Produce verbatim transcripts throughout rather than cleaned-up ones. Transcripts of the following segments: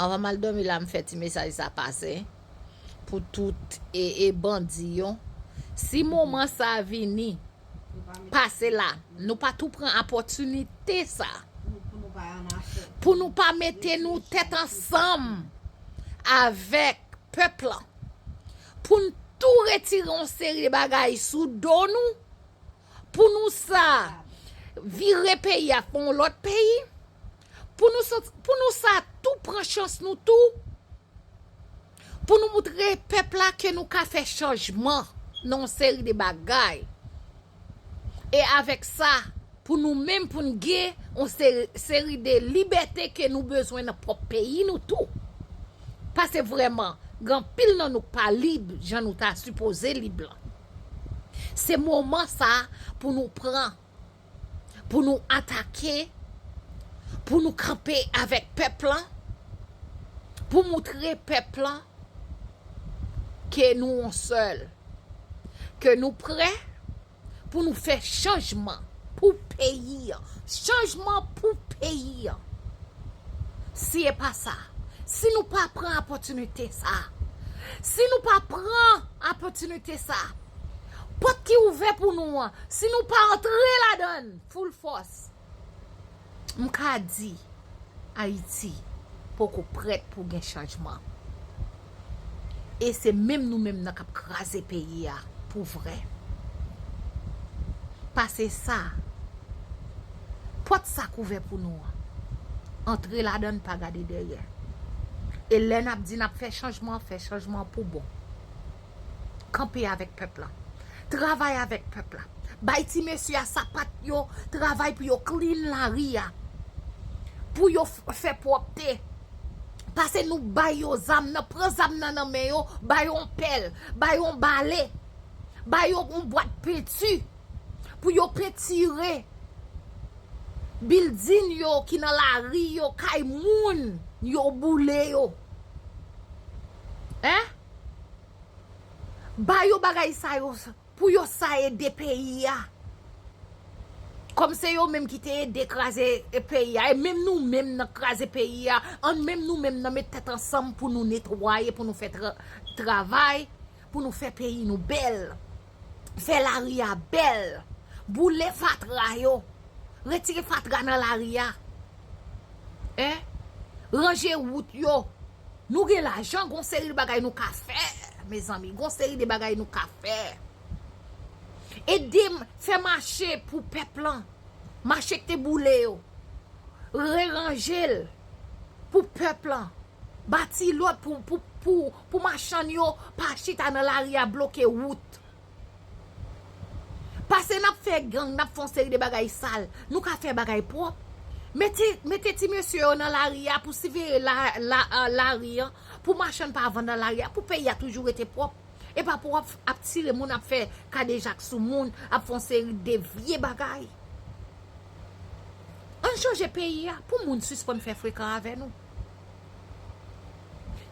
Anvan m al dòmi la, m fè ti mesaj sa pase pou tout e, e bandi yo. Si moman sa vini, pase la, nou pa tou pran opòtinite sa pou nou pa mete nou tèt ansanm avèk pèp lan, pou n tou retire yon seri de bagay sou do nou, pou nou sa vire peyi a pou yon lòt peyi, pou nou sa, pou nou sa tou pran chans nou tou, pou nou moutre pèp la ke nou ka fè chanjman nan yon seri de bagay. E avèk sa, pou nou menm, pou n gen yon seri, seri de libète ke nou bezwen nan pwòp peyi nou tou. Paske vrèman, gen anpil nan nou k pa lib jan nou ta sipoze lib lan. Se moman sa pou nou pran, pou nou atake, pou nou kanpe avèk pèp lan, pou moutre pèp lan ke nou yon sèl, ke nou prè pou nou fè chanjman pou peyi an. Chanjman pou peyi an. Si e pa sa, si nou pa pran opòtinite sa, si nou pa pran opòtinite sa, pòt ki ouvè pou nou an, si nou pa antre ladan l full fòs, m ka di, Ayiti poko prèt pou gen chanjman. E se menm nou menm nan k ap kraze peyi a pou vrè. Pase sa, pòt sa k ouvè pou nou an, antre ladan l, pa gade dèyè. E lè n ap di n ap fè chanjman, fè chanjman pou bon. Kanpe avèk pèp la. Travay avèk pèp la. Bay ti mesye a sapat yo, travay pou yo clean lari a. Pou yo f-, fè pwòpte. Pase nou bay yo zam nan, pran zam nan nan men yo, bay yo yon pèl, bay yo yon bale, bay yo yon bwat penti. Pou yo pentire bilding yo ki nan lari yo, kay moun yo boule yo. Hein? Ba yo bagay sa yo, pou yo sa ede peyi a. Kòm se yo menm ki te ede kraze peyi a, e menm nou menm nan kraze peyi a, ann menm nou menm nan met tèt ansanm pou nou netwaye, pou nou fè tra-, travay, pou nou fè peyi nou bèl, fè lari a bèl, boule fatra yo, retire fatra nan lari a, hein, ranje wout yo. Nou gen lajan, gon seri de bagay nou ka fè, mezanmi, gon seri de bagay nou ka fè. Ede m fè mache pou pèp lan, mache k te boule yo, reranje l pou pèp lan, bati lòt pou, pou, pou, pou machann yo pa chita nan lari a bloke wout. Pase n ap fè gang, n ap fè yon seri de bagay sal. Nou ka fè bagay pwòp. Mete, mete ti mesye yo nan lari a pou siveye la, la, a, lari an, pou machann pa vann nan lari a, pou peyi a toujou rete pwòp. E pa pou w ap, ap tire moun, ap fè kadejak sou moun, ap fè yon seri de vye bagay. Ann chanje peyi a pou moun sispann fè frekan avè nou.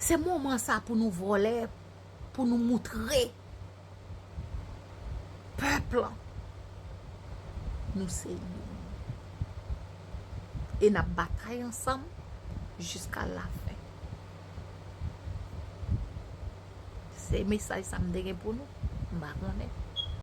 Se moman sa pou nou vòlè, pou nou moutre pèp lan nou se youn. E n ap batay ansanm jiska lafen. Se mesaj sa m te gen pou nou. M pa konnen.